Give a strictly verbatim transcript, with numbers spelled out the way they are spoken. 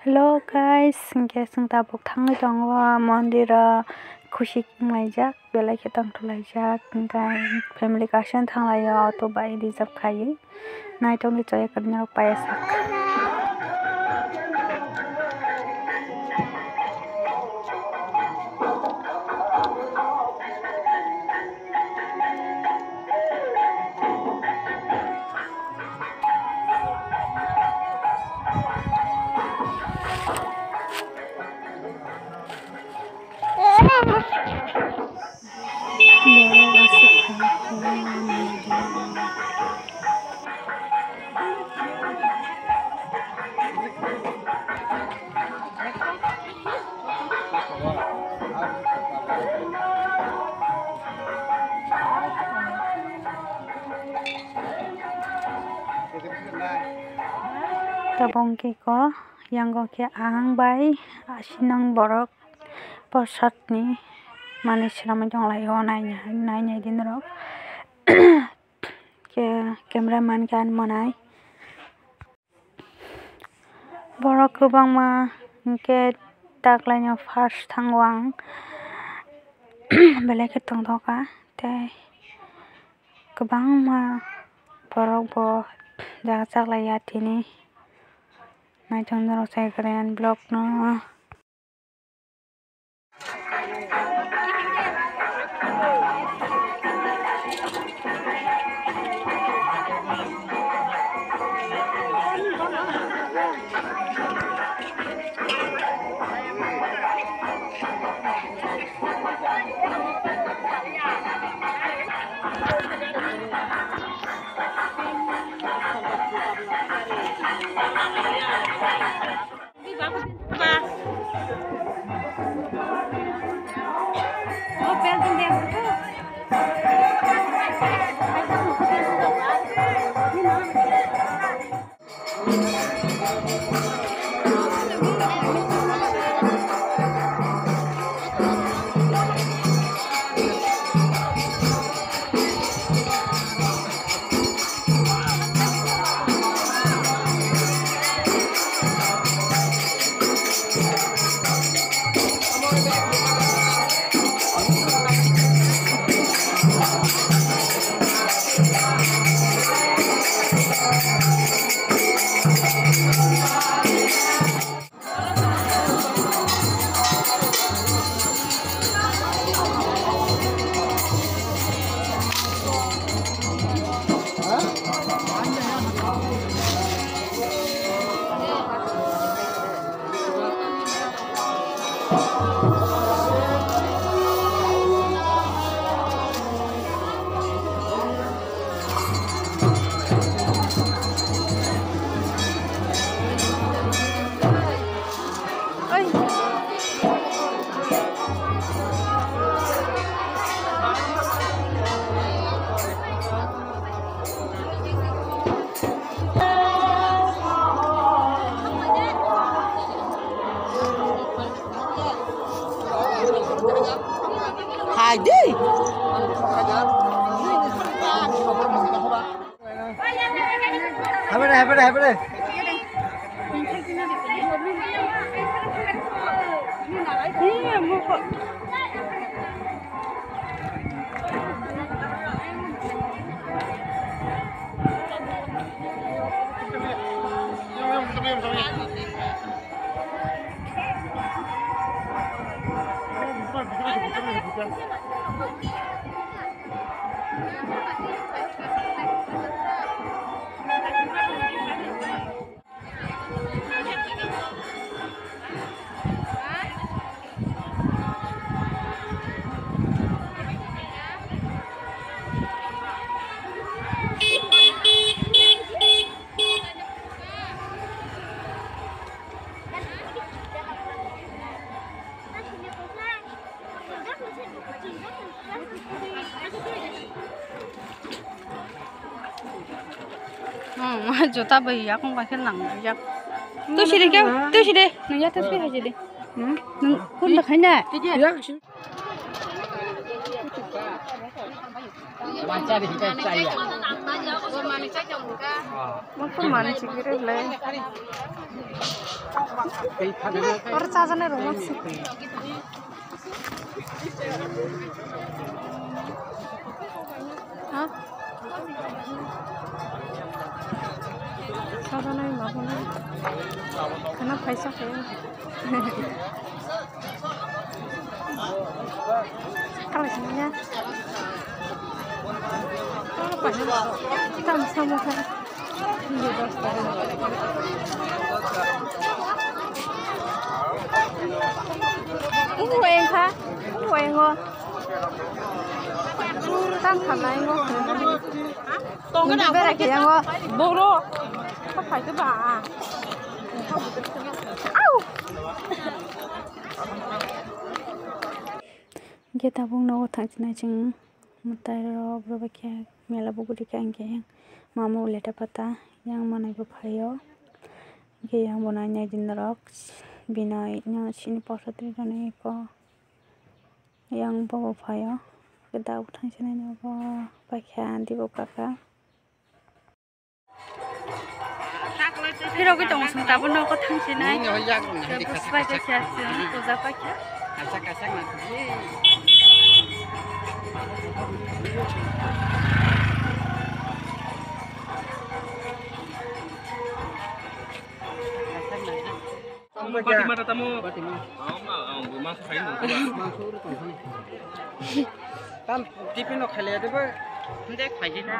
Hello guys, hwnkhe chwng tabuk thangwi tongo mondiro, khusi wnglaijak, belai khe tongthok laijak, hwnkhe family kaisa thanglaio, auto bai reserve khaiwi. Naitokni choya kwrwini rok paiya sak. Tabuk khe ko yango khe ang bai asinang borok. Bwsakni manwi swnamwi tonglaio, nainai nainai di norok. Khe camera man khe ani mwnai. Borok kwbangma hwnkhe taklaino first thango ang. Belai khe tongthokha tei kwbangma borok bo jaga chaklaiya tini. Naithok norok chai kwrwi ani vlog no. Hai di. Habere, habere, habere. Hmm, juta bai yakung bai khe nang yak. Tu siri kya? Tu siri. Nang ya tu siri hai siri. Hmm? Nang kun da khaina. Mangkuk mani chikiri le. Oro chajaknai rwma se. Ha? Chajaknai ma phano. Khana phaisa khe. Kala sini ya. Tam sama khe. Ungu engkha, ungu engo. Tam khamna engo. Tongna bera ke engo. Boro. Khapai ke ba. Au. Hwnkhe tabuk nogo thangsinai chwng mwtai rok rwbaikhe mela bo gurikha, hwnkhe yang mama uleta pata yang manwi bo phaio, hwnkhe yang bono naidi norok bini sini posa twi rwni eko yang bobo phaio, hwnkhe tabuk thangsinai nogo paikha dibo kaka. Phirogwi tongo chwng tabuk nogo thangsinai. Nini hoi jak rwna hai khe kasak bwsbai kasak khe chwng puja paikha. Kasak kasak na thangwi. Tam tiffin no khailaya debo. Hwnde khaidi na.